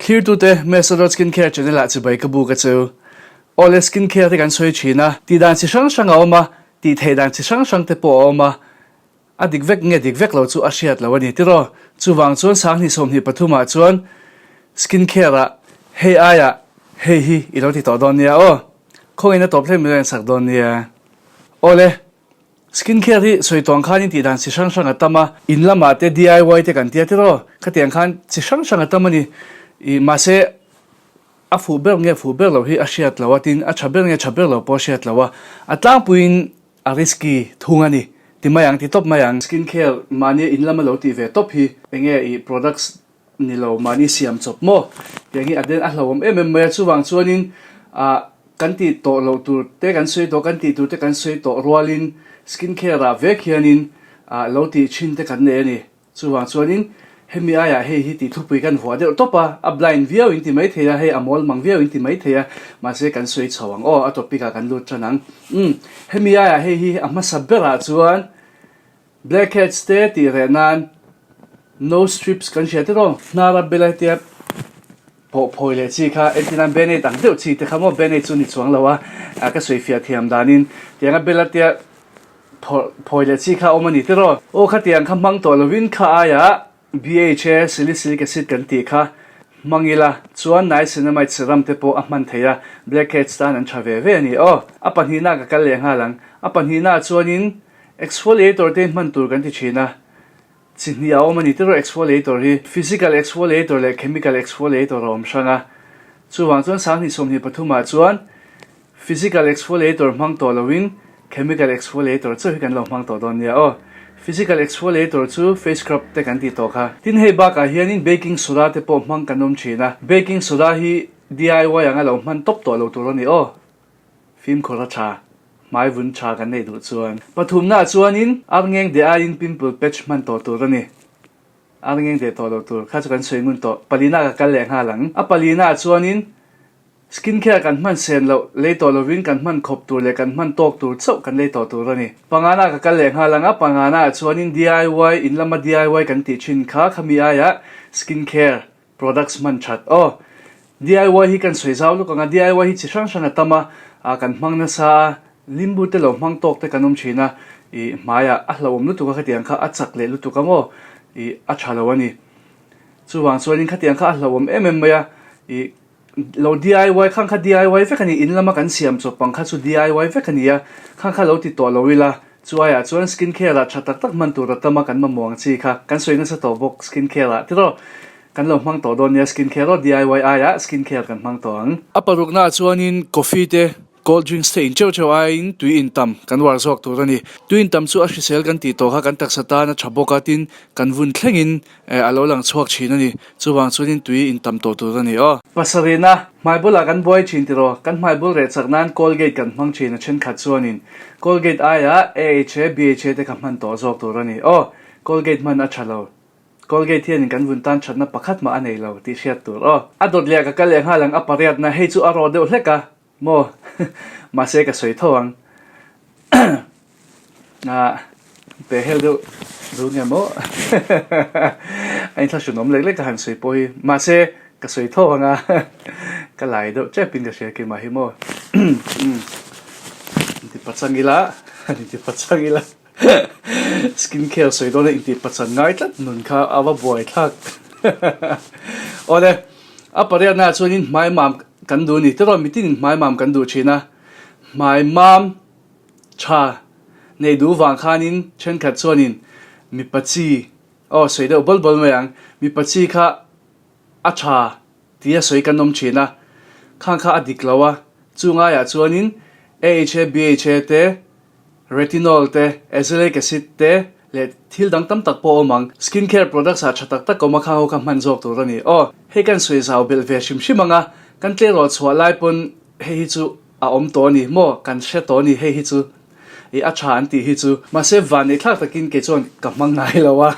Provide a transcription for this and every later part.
Thlirtute Mesodot Skin Care channel ah chibai ka buk a chu. Awle skin care te kan sawi thin a, tih dan chi hrang hrang a awm a, tih theih dan chi hrang hrang te pawh a awm a, a dik vek nge dik vek lo chu a hriat lo a ni tiraw. Chuvang chuan sanghnih 23 ah chuan skin care ah hei aiah hei hi i lo ti tawh dawn nia aw. Khawngin a tawp hlek min lo ensak dawn nia. Awle. Skin care hi sawi tawng khanin tih dan chi hrang hrang a tam a, in lamah te DIY te kan tia tiraw, khatiang khan chi hrang hrang a tam a ni. Ih mahse a fuh ber nge fuh ber loh hi a hriat loh a, tin a tha ber nge tha ber loh pawh a hriat loh a, a tlangpuiin a risky thung a ni. Ti mai ang, ti tawp mai ang. Skin care mahnia in lama lo tih ve tawp hi enge ih products Ni lo, mahni siam chawp maw? Tiang hi a den a hlauhawm em em mai a, chuvang chuanin ah kan tih tawh loh tur te kan sawi tawh, kan tih tur te kan sawi tawh rualin skin care ah vek hianin ah lo tih thin te kan nei a ni. Chuvang chuanin hemi aiah hei hi tih thupui kan vuah deuh tawp a, a blind viau in ti mai thei a, hei a mawl mang viau in ti mai thei a, mahse kan sawi chho ang aw, a topic ah kan lut tan ang. Umm, hemi aiah hei hi a hmasa berah chuan Blackheads te tih reh nan nose strips kan hria tiraw? Hnara bela hetia pawh phawi leh chi kha entir nan band-aid ang deuh chi te kha maw band-aid chu ni chuang lo a, ka sawi fiah thiam danin tianga bela tia phawrh phawi leh chi kha a awm a ni tiraw? Aw khatiang kha hmang tawh lovin kha aiah BHA salicylic acid kan tih kha hmang ila chuan niacinamide serum te pawh a hman thei a, blackheads tan an tha ve ve a ni aw. A pahnihna ka kal leh nghal ang. A pahnihnaah chuanin Exfoliator te hman tur kan ti thin a, chi hnih a awm a ni tiraw exfoliator hi physical exfoliator leh chemical exfoliator a awm hrang a, chuvang chuan sanghnih 23 ah chuan physical exfoliator hmang tawh loin chemical exfoliator chauh hi kan lo hmang tawh dawn nia aw. Physical exfoliator chu face scrub te kan tih tawh kha. Tin hei bakah hianin baking soda te pawh hmang kan awm thin a, baking soda hi DIY anga lo hman tawp tawh lo tur a ni aw. Fimkhur a tha, hmai vun tha kan neih duh chuan. Pathumnaah chuanin arngeng deh aiin pimple patch hman tawh tur a ni. Arngeng deh tawh lo tur kha chu kan sawi ngun tawh. Palina ka kal leh nghal ang. A palinaah chuanin skin care kan hman sen loh lei tawh lovin kan hman khawp tur leh kan hman tawk tur chauh kan lei tawh tur a ni. Pangana ka kal leh nghal ang. A panganaah chuanin DIY, in lama DIY kan tih thin kha khami aiah skin care Products hman that aw. DIY hi kan sawi zau luk ang a, DIY hi chi hrang hrang a tam a, ah kan hmang nasa a, limbu te lo hmang tawk te kan awm thin a, ih hmaiah a hlauhawm lutuk a khatiang kha a chak leh lutuk a maw, ih a tha lo a ni. Chuvang chuanin khatiang kha a hlauhawm em em mai a, ih lo DIY khang kha DIY vek a ni, in lama kan siam chawp ang kha chu DIY vek a ni a, khang kha lo ti tawh lo ila, chu aiah chuan skin care ah tha tak tak hman tur a tam a kan mamawh ang chi kha kan sawi nasa tawh bawk skin care ah tiraw. Kan lo hmang tawh dawn nia skin care aw DIY aiah skin care kan hmang tawh ang. A paruknaah chuanin coffee te cold drinks te in teuh teuh aiin tui in tam kan uar zawk tur a ni. Tui in tam chu a hrisel kan tih tawh kha kan taksa tan a tha bawk a tin kan vun thlengin a lo lang chhuak thin a ni. Chuvang chuanin tui in tam tawh tur a ni aw. Pasarihna, hmai bulah kan buai thin tiraw? Kan hmai bul reh chak nan Colgate kan hmang thin a thenkhat chuanin Colgate aiah AHA, BHA te kha hman tawh zawk tur a ni aw. Colgate hman a tha lo. Colgate hianin kan vun tan thatna pakhat mah a nei lo tih hriat tur aw. A dawt leh ka kal leh nghal ang a pariatna hei chu a raw deuh hlek a maw mahse ka sawi tho ang ah pe hel deuh zu nge maw a inthlahrun awm lek lek ka han sawi pawh hi mahse ka sawi tho ang a ka lai deuh tep in ka hria keimah hi maw inti pachang ila inti pachang ila. Skin care sawi dawn a intih pachan ngai tlat nun kha a va buai thlak. Awle, a pariatnaah chuanin hmai mam kan duh a ni. Tiraw mitinin hmai mam kan duh thin a, hmai mam tha nei duh vang khanin thenkhat chuanin mipa chi, aw sawi deuh bawl bawl mai ang, mipa chi kha a tha tia sawi kan awm thin a, khang kha a dik lo a, chu ngaiah chuanin AHA, BHA te, Retinol te, azelaic acid te leh thil dang tam tak pawh a awm ang. Skin care products ah tha tak tak awm a khang ho kha hman zawk tur a ni. Aw, hei kan sawi zau belh ve hrim hrim ang a, kan tleirawl chhuah lai pawn hei hi chu a awm tawh a ni maw, kan hre tawh a ni hei hi chu i a tha an tih hi chu. Mahse vanneih thlak takin kei chuan ka hmang ngai lo a,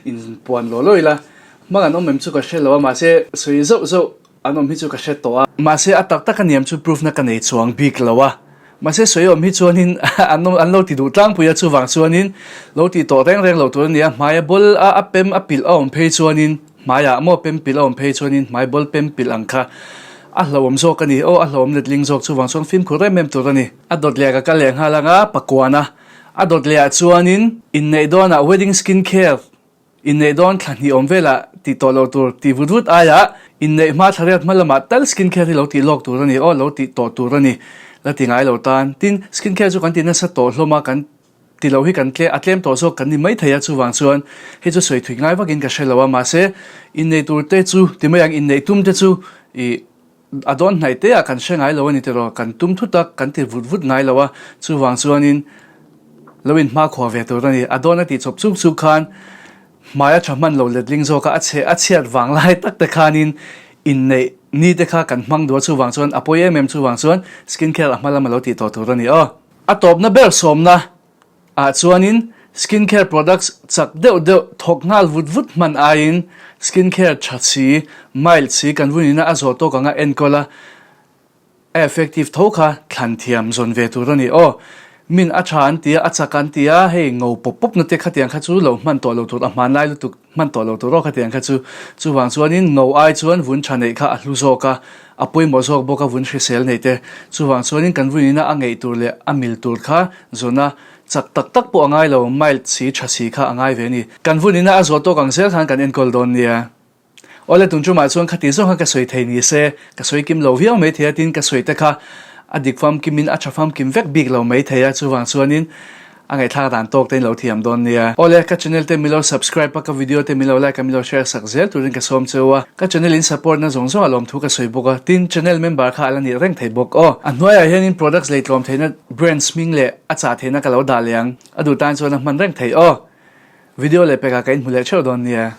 inpuan law law ila hmang an awm em chu ka hre lo a, mahse sawi zauh zauh An awm hi chu ka hre tawh a. Mahse a tak tak a niam chu proof na ka nei chuang bik lo a. Mahse sawi awm hi chuanin an awm an lo ti duh tlangpui a chuvang chuanin lo tih tawh reng reng lo tur a nia. Hmaia bul a a pem a pilh a awm phei chuanin Hmaiah maw pempilh a awm phei chuanin hmai bawl pempilh ang kha a hlauhawm zawk a ni. Aw a hlauhawm letling zawk chuvang chuan fimkhur em em tur a ni. A dawt leh ka kal leh nghal anga pakuana a dawt leh ah chuanin inneih dawnah wedding skin care inneih dawn thla hnih awm velah tih tawh loh tur tih vut vut aiah inneih hma thla riat hma lamah tal skin care hi lo tih lawk tur a ni. Aw lo tih tawh tur a ni la ti ngai lo tan. Tin skin care chu kan ti nasa tawh hlawm a kan Ti lo hi kan tle a tlem tawh zawk kan ni mai thei a, chuvang chuan hei chu sawi thui ngai vakin ka hre lo a, mahse inneih tur te chu ti mai ang inneih tum te chu ih a dawn hnaih te ah kan hre ngai lo a ni tiraw, kan tum thut a kan ti vut vut ngai lo a, chuvang chuanin lo in hmakhua ve tur a ni, a dawn a tih chawp chuk chuk khan hmai a tha hman lo letling zawk a, a chhe a chhiat vang lai tak te khanin inneih ni te kha kan hmang duh a, chuvang chuan a pawi em em chuvang chuan skin care a hma lam a lo tih tawh tur a ni aw. A tawpna ber sawmna ah chuanin skin care products chak deuh deuh thawk nghal vut vut hman aiin skin care tha si, mild si kan vunina a zawh tawk anga enkawl a, a effective tho kha thlan thiam zawn ve tur a ni. Aw, min a tha an ti a, a chak an ti a, hei ngo pawp pawp na te khatiang kha chu lo hman tawh lo tur a hmanlai lutuk hman tawh lo tur aw khatiang kha chu. Chuvang chuanin ngo ai chuan vun tha neih kha a hlu zawk a, A pawimawh zawk bawk a vun hrisel nei te. Chuvang chuanin kan vuinina a ngeih tur leh a mil tur kha zawna chak tak tak pawh a ngai lo, mild si tha si kha a ngai ve a ni. Kan vunina a zawh tawk ang zel khan kan enkawl dawn nia. Awle tun tumah chuan khati zawng kha ka sawi thei ni se, ka sawi kim lo viau mai thei a, tin ka sawi te kha a dik famkim in a tha famkim vek bik lo mai thei a, chuvang chuanin A ngaihthlak dan tawk te in lo thiam dawn nia. Awle, ka channel te min lo subscribe a, ka video te min lo like a, min lo share sak zel turin ka sawm cheu a. Ka channel in support na zawng zawng a lawmthu ka sawi bawk a, tin channel member kha a la nih reng thei bawk aw. A hnuaiah hianin products lei tlawm theihna brands hming leh a chah theihna ka lo dah leh ang, a duh tan chuan a hman reng theih aw. Video leh pekah ka inhmu leh theuh dawn nia.